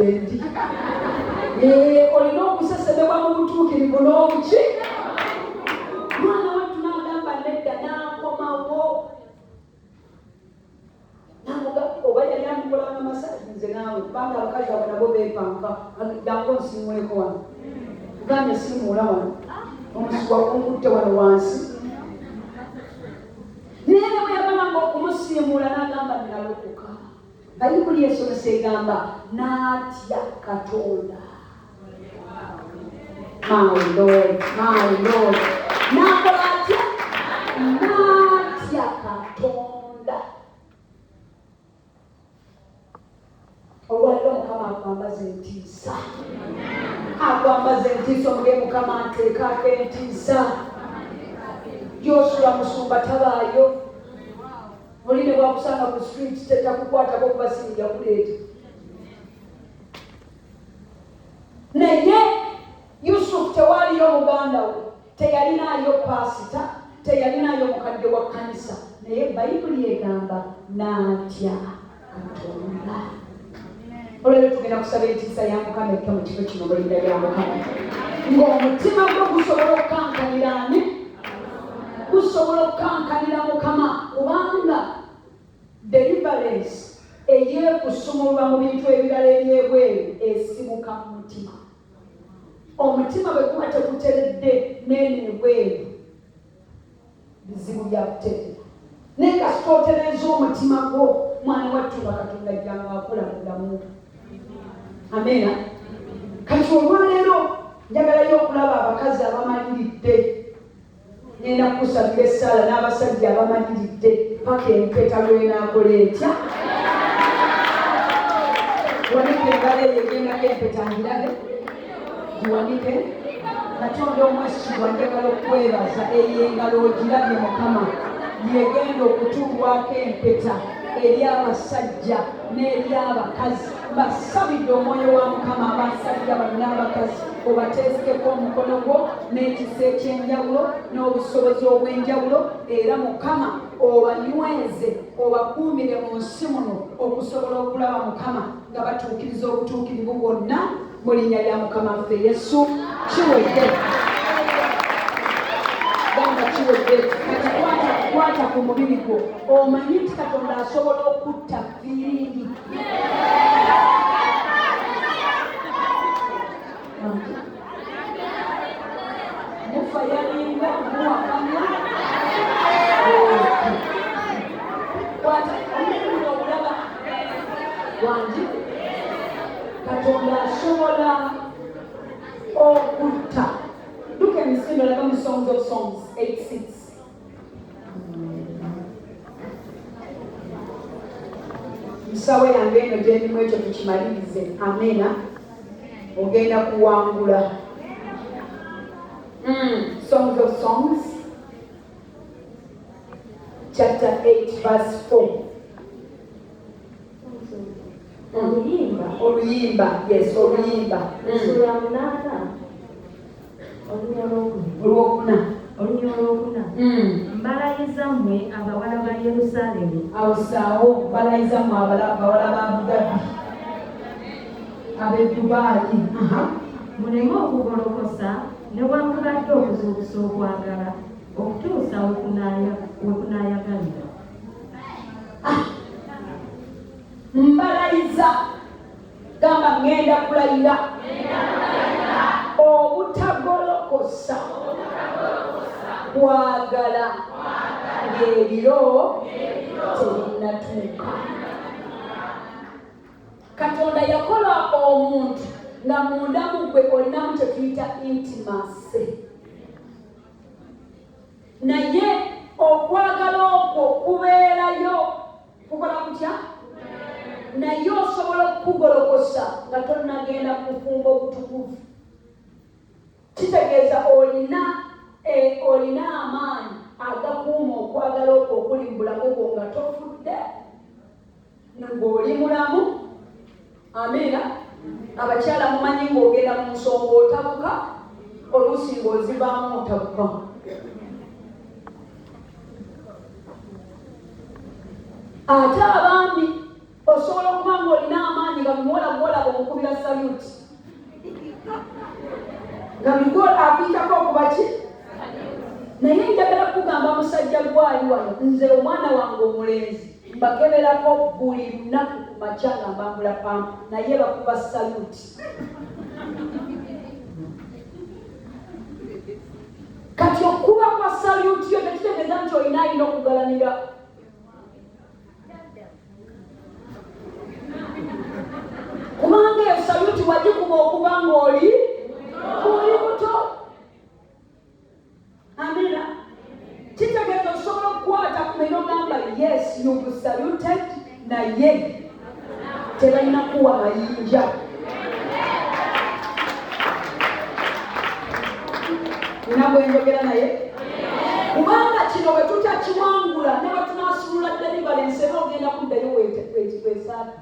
Gyendi. Olina okusesemebwa mu butuukirivu n'obuki. Mwana wattu n'agamba nedda, n'akomawo namuga oba yali amukolanga massage. Nze naawe, kubanga abakazi abo nabo beepanka. Jangu onsiimuleko wano. Gambye simuula wano, omusuwa gunkutte wano wansi. Naye ne bwe yamalanga okumusiimuula, n'agamba, "Nalokoka." Bayibuli esomesa egamba n'atya Katonda. My Lord, my Lord. N'akola atya? N'atya Katonda. Olwaliro Mukama akwambaza entiisa, akwambaza entiisa. Omuge, "Mukama, nteekaako entiisa." Gyosula musumba tabaayo. Oli ne bwakusanga ku street tetakukwatako, kuba sinja kuleeta. Naye Yusufu tewaaliyo muganda we, teyalinaayo paasita, teyalinaayo mukadde wa kkanisa, naye Bayibuli egamba n'atya Katonda. Olwaliro tugenda kusaba entiisa ya Mukama ekka mu kifo kino mu linnya lya Mukama, ng'omutima gwo gusobola okukankanira ani? Gusobola okukankanira Mukama, kubanga deliverance ey'ekusumulwa mu bintu ebirala ebyebweru esibuka mu mutima. Omutima bwe guba teguteredde, neeno ebweru bizibu byakutereera. Naye kasita otereeza omutima gwo, mwana wattu, nga Katonda ajjanga akola mu bulamu bwo. Amiina. Kati olwaleero njagalayo okulaba abakazi abamaliridde. Ngenda kukusabira essaala, n'abasajja abamaliridde paka empeta lwenaakola etya. Wanika engalo eyo egendako empeta, ngirabe, giwanike. Katonda omwesigwa, njagala okwebaza. Eyo engalo ogirabye, Mukama, yegenda okutuulwako empeta eri abasajja n'eri abakazi. Basabidde omwoyo wa Mukama, abasajja bano n'abakazi obateekeko omukono gwo n'ekisa ekyenjawulo n'obusobozi obw'enjawulo, era Mukama obanyweze, obakuumire mu nsi muno okusobola okulaba, Mukama, nga batuukiriza obutuukirivu bwonna mu linnya lya Mukama waffe Yesu. Kiwedde. Gamba, "Kiwedde." Kati kwata, kwata ku mubiri gwo. Omanyi nti Katonda asobola okutta feeling. Mufa yalinga muwakanya. Kwata omubiri guno, obulaba wangi. Katonda asobola okutta. Duka emisindo, laba mu Songs of Songs 86. Musawo yange eno gyendimu, ekyo tukimalirize. Amena. Ogenda kuwangula. Songs of Songs chapter 8 verse 4. Oluyimba. Oluyimba, yes, oluyimba. Essula 8, olunya olwokubiri. Olwokuna. Olunya olwokuna. Mbalayiza mmwe abawala ba Yerusaalemi. Awo saawo. Balayiza mu bawala ba Abu Dhabi, ab'e Dubaayi. Aha. Muleme okugolokosa newankubadde okuzuukusa okwagala okutuusa we kunaayagalira. Mbalayiza. Gamba, "Ŋŋenda kulayira obutagolokosa kwagala ng'ebiro tebinnatuuka." Katonda yakola omuntu nga munda mu gwe olinamu kyetuyita intimacy, naye okwagala okwo kubeerayo kukola kutya? Naye osobola okukugolokosa nga tonnagenda kufumba obutukuvu. Kitegeeza olina amaanyi agakuuma okwagala okwo okuli mu bulamu bwo nga tofudde, ng'oli mulamu. Amiina. Abakyala mumanyi ng'ogenda mu nsonga otabuka, oluusi ng'ozivaamu otabuka. Ate abaami, osobola okuba ng'olina amaanyi. nga muwala gwolaba omukubira saluti nga bigwo akuyitako okuba ki. Naye njagala kugamba musajja gwali wano, nze omwana wange omulenzi mbakeberako buli lunaku ku makya nga mbambula pampa, naye bakuba saluti. Kati okuba kwa saluti yo tekitegeeza nti olina alina okugalamira. Kubanga eyo saluti wagikuba okuba ng'oli oli muto. Amina. Kitegeeza osobola okukwata ku meno gamba yes you've saluted, naye tebalina kuwa mayinja. Nina bwe njogera naye, kubanga kino bwe tutakiwangula ne bwe tunaasumulula deliverance era ogenda kuddayo weesaaka.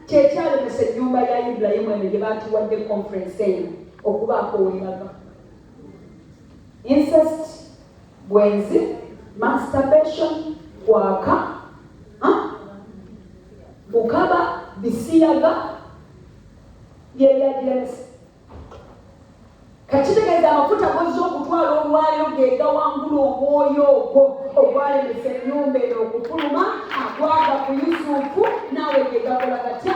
Kyekyalemesa ennyumba ya Ibulayimu eno gye baatuwadde conference eno okubaako weeraga. Incest, bwenzi, masturbation, kwaka, bukaba, bisiyaga byebyagiremesa. Kakitegeeza amafuta gozza okutwala olwaliro ge gawangula omwoyo ogwo ogwalemesa ennyumba eno okufuluma, agwaga ku Yusufu, naawe ge gakola gatya?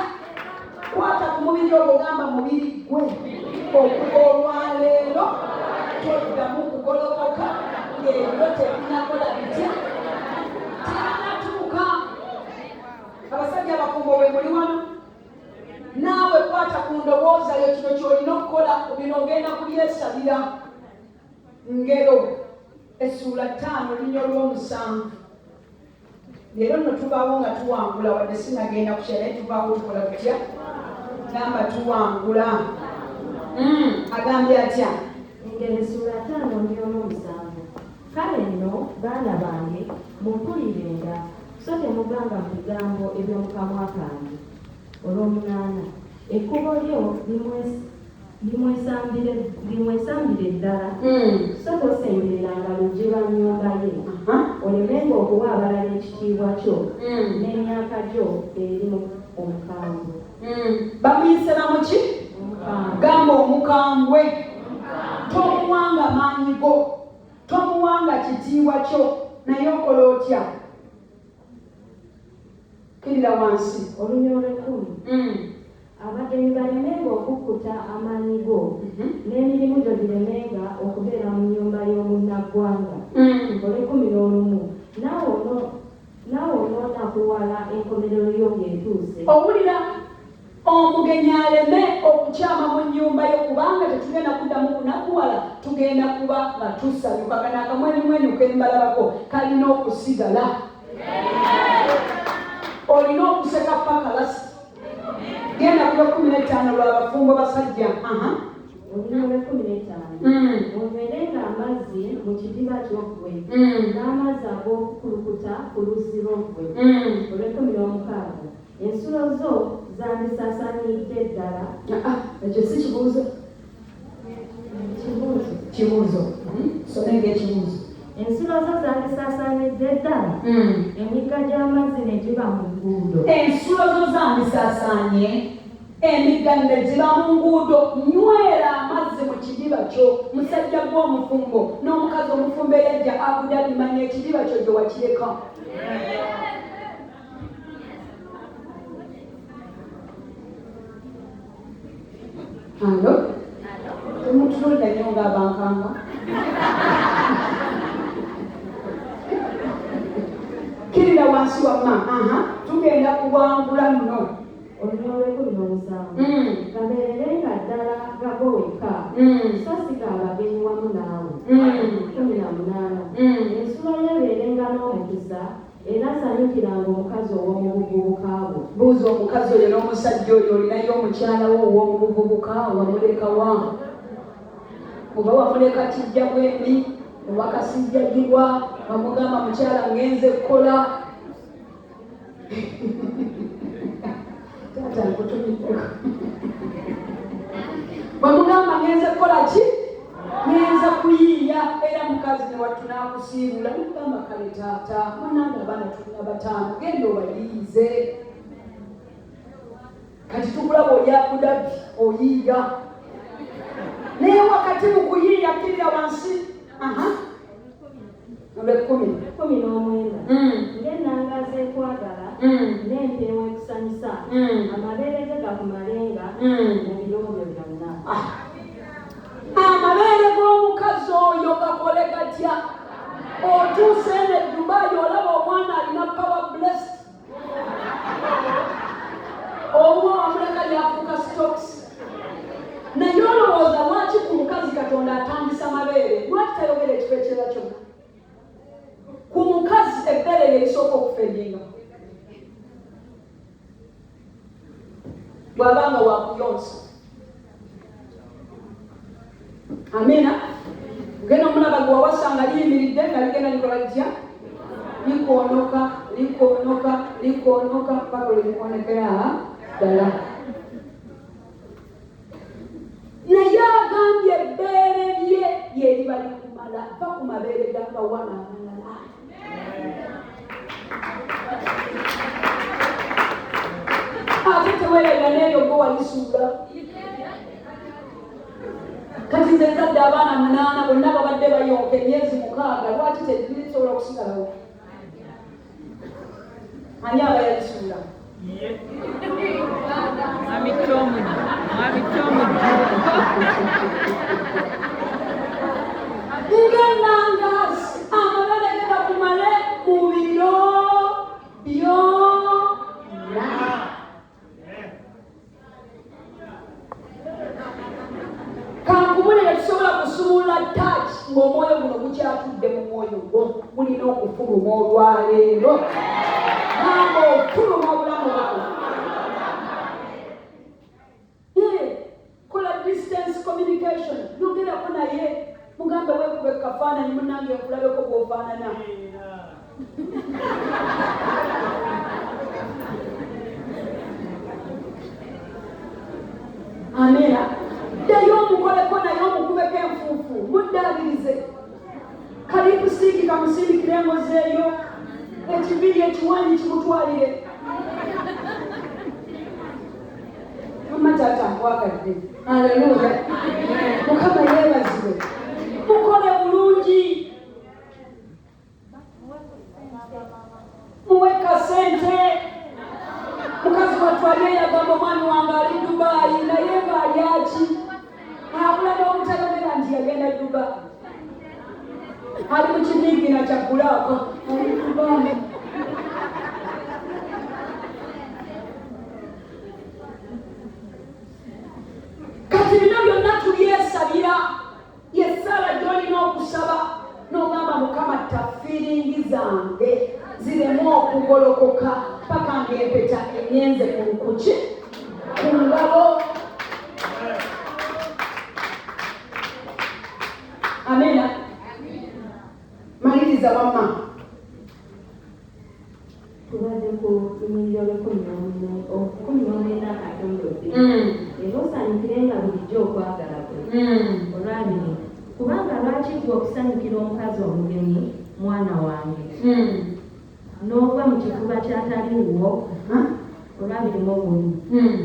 Kwata ku mubiri ogwo, gamba mubiri gwe okuva olwaleero toddamu kugolokoka ng'ebiro tebinakola bitya, tebinatuuka. Abasajja abafumbo bwe muli wano, naawe kwata ku ndowooza yo, kino ky'olina okukola, bino ogenda kubyesabira. Ngero essuula 5 olunya olw'omusanvu. Leero nno tubaawo nga tuwangula, wadde sinagenda kukya, naye tubaawo tukola tutya? Gamba tuwangula. Agambye atya? Engero essuula 5 olunya olw'omusanvu. Kale nno baana bange mumpulirenga, so temuvanga mu bigambo eby'omu kamwa kange. Olw'omunaana, ekkubo lyo limwesambire ddala, so tosembereranga luggi lwa nnyumba ye, olemenga okuwa abalala ekitiibwa kyo n'emyaka gyo eri omukambwe. Bamuyise bamuki? Gamba omukambwe. Tomuwanga maanyi go, tomuwanga kitiibwa kyo, naye okola otya? Kirira wansi. Olunya olw'ekkumi. Abagenyi balemenga okukkuta amaanyi go, n'emirimu gyo giremenga okubeera mu nnyumba y'omunnaggwanga. Olw'ekumi n'olumu, naawe onoonakuwala enkomerero yo ng'etuuse. Owulira, omugenyi aleme okukyama mu nnyumba yo, kubanga tetugenda kuddamu kunakuwala, tugenda kuba nga tusanyuka. Kano akamwenyumwenyu kembalabako kalina okusigala. Olina okuseka paka last. Genda ku lwekumi n'ettaano lw'abafumbo basajja. Olunya olw'ekumi n'ettaano. Onywerenga amazzi mu kidiba kyo ggwe, n'amazzi ag'okukulukuta ku luzzi lwo ggwe. Olw'ekumi n'omukaaga, ensulo zo zandisaasaanidde ddala. Ah, ekyo si kibuuzo. Kibuuzo. Kibuuzo, sonenga ekibuuzo. Ensulo zo zandisaasaanidde ddala, emigga gy'amazzi ne giba mu nguudo. Ensulo zo zandisaasaanye, emigga ne giba mu nguudo. Nywera amazzi mu kidiba kyo, musajja gw'omufumbo n'omukazi omufumbo eyajja Abu Dhabi. Manya ekidiba kyo gye wakireka. Alo, temutunuulira nnyo ng'abankanga. Kirira wansi wamma. Aha, tugenda kuwangula nno. Olunya olw'ekumi n'omusanvu. Gabeererenga ddala gago wekka, so si ga bagenyi wamu naawe. 18. Ensulo yeebeerenga n'omukisa, era sanyukiranga omukazi ow'omu buvubuka bwo. Buuza omukazi oyo n'omusajja oyo, olinayo omukyala wo ow'omu buvubuka? Wamulekawa? Oba wamuleka kijja bwembi oba kasijjagibwa? Wamugamba, "Mukyala, ngenze kukola, taata nkutumiddeko." Bwemugamba, "Ngenze kukola ki? Ngenze kuyiiya," era mukazi ne wattu n'akusiibula nomugamba, "Kale taata, munange, abaana tulina bataano, genda obayiize." Kati tukulaba oli Abu Dhabi oyiiya, naye wakati mu kuyiiya kkirira wansi. Aha, olw'ekkumi. 19. Ng'ennanga z'ekwagala n'empeewo ekusanyusa, amabeere ge gakumalenga mu biro byo byonna. Ah. Amabeere g'omukazi oyo gakole gatya? Otuuse eno e Dubai olaba omwana alina power blessed, owuwo wamuleka yafuuka stocks. Naye olowooza lwaki ku mukazi Katonda atandisa mabeere? Lwaki tayogera ekifo ekirala kyonna? Ku mukazi ebbeere lye lisooka okufeedinga bw'aba nga wakuyonsa. Amiina. Genda omulaba gwe wawasa nga liyimiridde nga ligenda likola litya? Likoonoka, likoonoka, likoonoka paka lwe likoonekera ddala. Naye agambye ebbeere lye lyeriba likumala. Va ku mabeere g'abawala abalala. Ate teweerabira n'eryo gwe walisuula. Kati nze nzadde abaana 8, bonna babadde bayonka emyezi 6, lwaki tebisobola okusigalawo? Ani aba yalisuula? Mwami Tom, Mwami Tom. Ng'ennangaasi amabeere ge gakumale mu biro byonna. Kankubulire, tusobola kusumulula touch ng'omwoyo guno gukyatudde mu mwoyo gwo. Gulina okufuluma olwaleero. Gamba ofuluma obulamu bwo. Kola distance communication, yogerako naye, mugambe weekube kafaananyi, munnange nkulabeko bw'ofaanana. Amiina. Ddayo omukoleko naye, omukubeko enfuufu, muddaabirize. Kalipusiki kamusindikire engozi eyo, ekibiri ekiwanyi kimutwalire. Mama taata nkwagadde. Aleluya, Mukama yeebazibwe. Mukole bulungi, muwe kasente. Mukazi wattu ali eyagamba omwami wange ali Dubayi, naye ng'alyaki? Abula n'obutayogera nti yagenda Dubayi, ali mu kiniigina kya black, ali Dubayi. Kati bino byonna tubyesabira. Yessaala gy'olina okusaba n'ogamba, Mukama, tta feelings zange ziremu okugolokoka paka ng'empeta enyenze ku lukuki ku ngalo. Amina. Maliriza wamma. Tubadde ku lunyiriri olw'e19 akatundu bbi. Era osanyukirenga bulijjo okwagala kwe. Olwabiri. Kubanga lwaki ggwe okusanyukira omukazi omugenyi, mwana wange, n'ogwa mu kifuba ky'atali wuwo? Olwabiri mu gumu.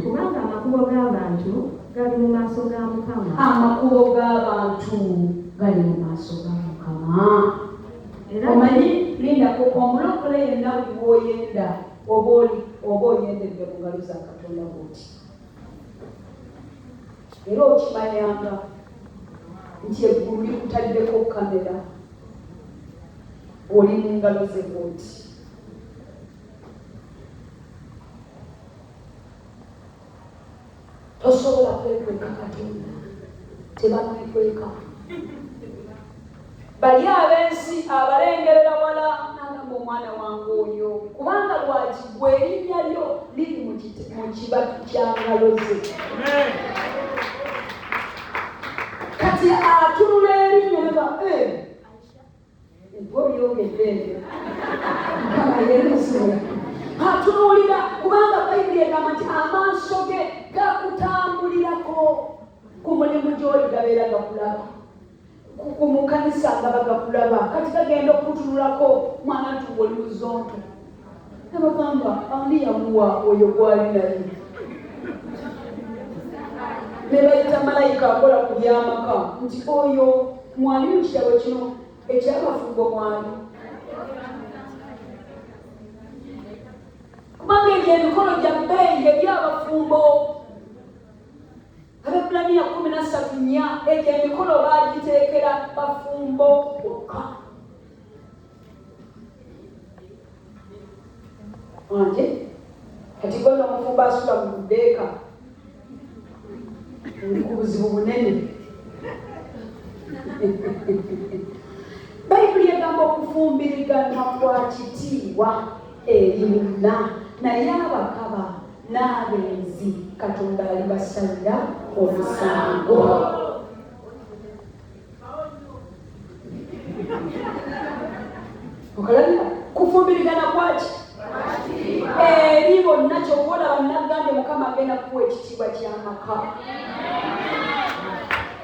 Kubanga amakubo g'abantu gali mu maaso ga Mukama. Amakubo g'abantu gali mu maaso ga Mukama. Era Omanyi, lindako, omulokole yenna buli bw'oyenda oba oli oba oyendedde mu ngalo za Katonda bwoti, era okimanyanga nti eggulu likutaddeko kamera, oli mu ngalo ze bwoti. Tosobola kwekweka Katonda, tebamwekweka. Bali ab'ensi abalengerera wala nagamba omwana wange oyo, kubanga lwaki? Gwe erinnya lyo liri mu kibatu kya ngalo ze. Kati atunula erinnya neba gwe byogedde ebyo. Mukama yeebazibwe. Atunuulira, kubanga Bayibuli egamba nti amaaso ge gakutambulirako. Ku mulimu gy'oli gabeera gakulaba, ku mukanisa nga bagakulaba. Kati gagenda okukutunulako, mwana nti oli muzonto, nabagamba ani yamuwa oyo gwali naye? Ne bayita malayika akola ku by'amaka nti oyo mwali mu kitabo kino eky'abafumbo mwali. Kubanga egyo emikolo gya bbeeyi eri abafumbo. Abebbulaniya 13:4 egyo emikolo baagiteekera bafumbo bokka. Wanje kati gwe n'omufumbo asula mu ddeeka oli ku buzibu bunene. Bayibuli egamba okufumbiriganwa kwa kitiibwa eri bonna, naye abakaba n'abenzi Katonda alibasalira omusango. Okalabira kufumbirigana kwaki eri bonna. Kyova olaba nagambye Mukama agenda kukuwa ekitiibwa ky'amaka,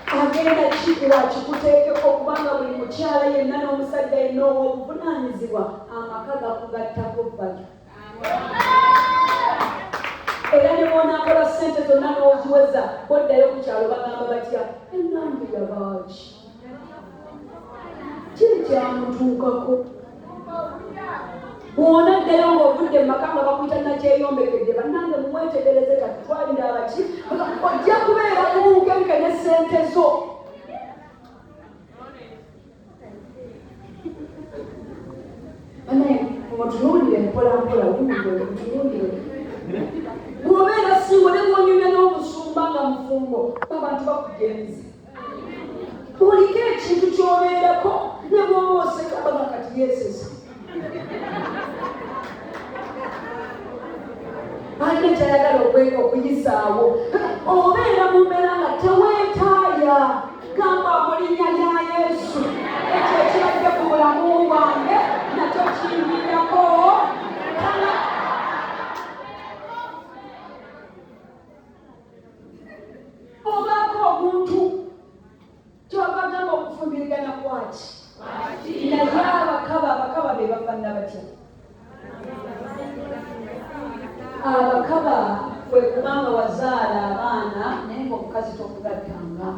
agenda kikuwa kikuteekeko, kubanga buli mukyala yenna n'omusajja yenna ow'obuvunaanyizibwa amaka gakugattako value. Era ne bw'onaakola ssente zonna n'oziweza, bw'oddayo ku kyalo bagamba batya? Ennange yabaaki? Kiri kyamutuukako. Bw'onaddayo ng'ovudde mu maka nga bakuyita nakyeyombekedde, bannange mumwetegereze katutwalire abaki, ojja kubeera ku bunkenke ne ssente zo. Banaye mutunuulire mpola mpola, wuuyo mutunuulire. Bw'obeera singo ne bw'onyumya n'omusumba nga mufumbo, abantu bakujja emize. Oliko ekintu ky'obeerako ne bw'oba oseka baga kati yeesesa. Alina ky'ayagala okuyisaawo. Obeera mu mbeera nga teweetaaya. Gamba mu linnya lya Yesu, ekyo ekibadde ku bulamu bwange nakyo kinviirako ddala. Obaako omuntu kyava gamba okufumbirigana kwaki, naye abakaba abakaba be bafaanana batya? Abakaba kwe kubanga wazaala abaana naye ng'omukazi tomugattanga.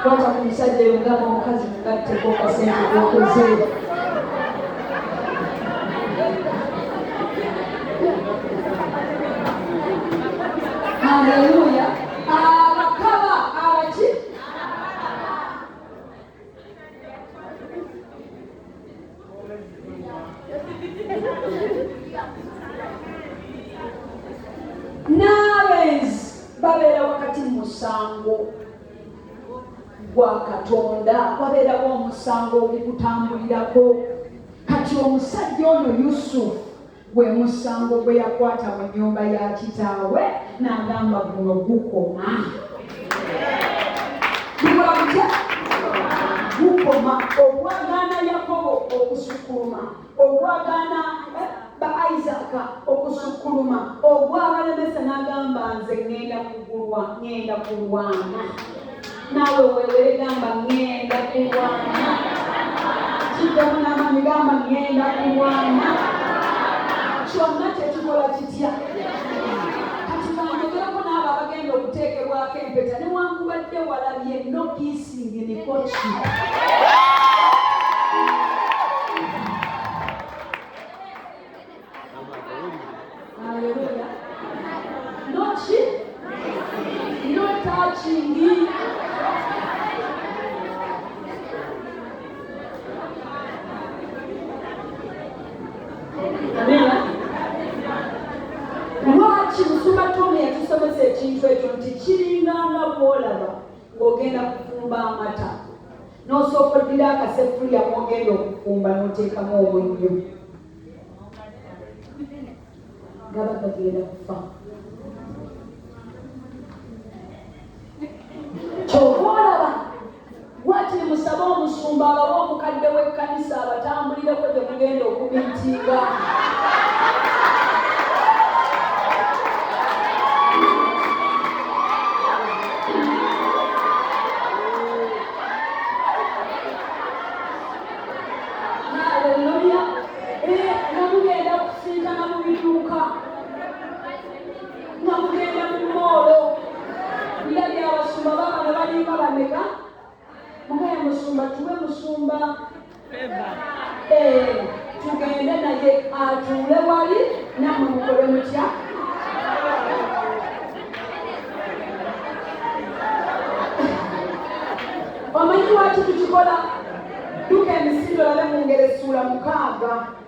Kwata ku musajja oyo mugamba omukazi mugatteko kasente kokoze. Haleluya! Abakaba abaki? N'abenzi babeera wakati mu musango gwa Katonda, wabeerawo omusango ogukutambulirako. Kati omusajja ono Yusufu gwe musango gwe yakwata mu nnyumba ya kitaawe n'agamba guno gukoma. Gukola gutya? Gukoma. Ogwagaana Yakobo okusukkuluma, ogwagaana ba Isaaka okusukkuluma, ogwabalemesa n'agamba nze ŋŋenda kugulwa, ŋŋenda kulwana. Naawe weewere gamba ŋŋenda kulwana. Kiddemu n'amaanyi gamba ŋŋenda kulwana. Kyonna kye kikola kitya? Kati kanjogereko n'abo abagenda okuteekebwako empeta newankubadde walabye no kissing in courtship. Hallelujah. No chi? No touching. Amina. Lwaki Musumba Tom yatusomesa ekintu ekyo nti kiringanga bw'olaba ng'ogenda kufumba amata n'osooka oddira akaseffuliya mw'ogenda okufumba n'oteekamu omunnyo gaba gagenda kufa. Kyova olaba wakiri musabe omusumba abawe omukadde w'ekkanisa abatambulireko gye mugenda okumiitinga. Haleluya! Nga mugenda kusinkana mu biduuka. Bameka mugaya musumba, tuwe musumba Favor. Eh, tugende naye atuule wali, nammwe mukole mutya? Omanyi lwaki tukikola? Duka emisinde olabe mu ngeri essuula 6.